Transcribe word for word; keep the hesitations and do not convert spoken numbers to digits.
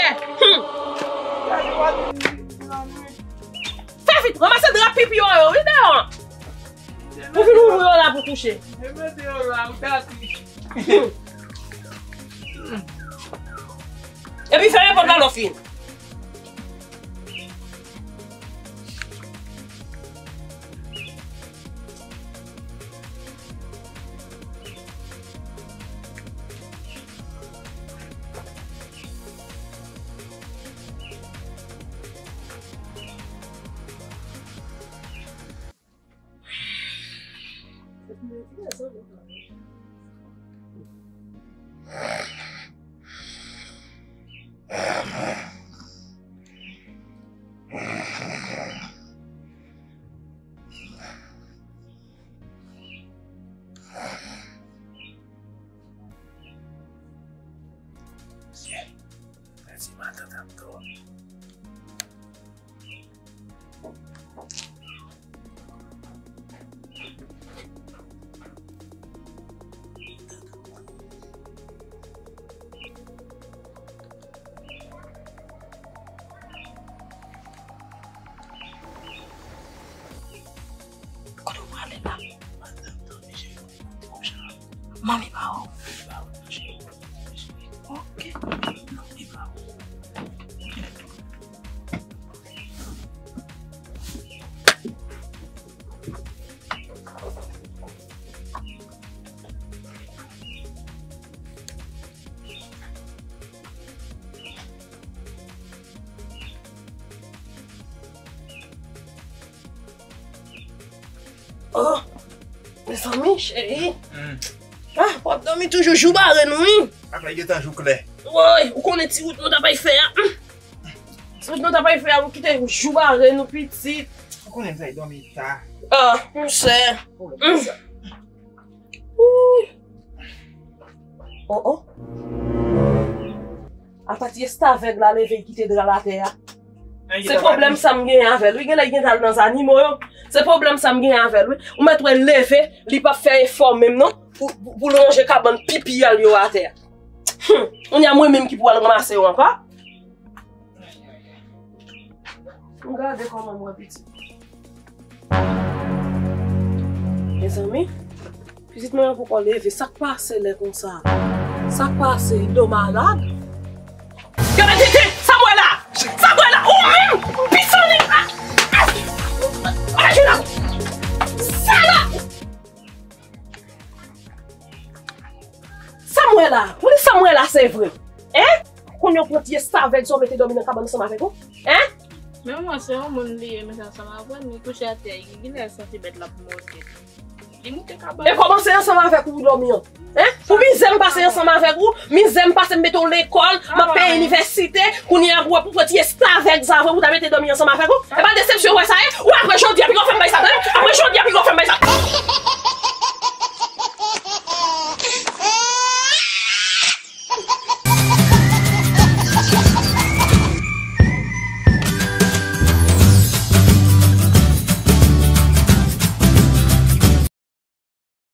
Monchè! Hmm. Fè vit, ranmase dra pipi w yo, wi, deyò an. Ou vin ouvri yo la pou kouche. Hmm. Epi fèmen pòt la lè w fin. Syèl, gade si matant ap dòmi. Kote w prale la? Manmi pa wè w. Ok. Oh, mezanmi, cheri. Hmm. Ah, w ap dòmi toujou, jou bare nou, wi. Apa, gentan jou klè. Woy, ou konnen ti wout nou t ap al fè a. Hmm. Ti wout nou t ap al fè a, ou kite jou bare nou, pitit. Ou konnen m sa dòmi ta. Ah, monchè. Pwoblèm sa. Ooh. Oh, oh. Apati restavèg la leve, kite dra l atè a. Se pwoblèm sa m genyen avè l. Wi, genlè l gentan al nan zanimo yo. Se pwoblèm sa m genyen avè l, wi. Ou mèt wè l leve, li p ap fè efò menm non. Pou, pou, pou l ranje kabann pipi a l yo atè a. Hum, kounye a mwen menm ki pou al ranmase yo ankò. M gade kòman m wè pitit. Mezanmi, Pitit mwen an poko leve, sa k pase lè konsa? Sa k pase? Li do malad? Gade tete, sa m wè la? Sa m wè la? Ou menm, pitit nèg la! Ay, jina! Salòp! Sa m wè la? Pou li sa m wè la, se vre? Hein? Kounye a w pran ti estavèg sa w mete dòmi nan kabann ansanm avèk ou? Hein? Men manman, se yon moun li ye, men se ansanm avè m, li kouche atè, li genlè santi bèt l ap monte. Li moute kabann. E kòman se ansanm avèk ou dòmi an? Hein? Pou mizè m pase ansanm avèk ou, mizè m pase m mete w lekòl, m ap peye inivèsite, kounye a pou w pran ti estavèg sa avè w pou ta mete dòmi ansanm avèk ou? E pa desepsyon wè sa ye? Ou apre jodi a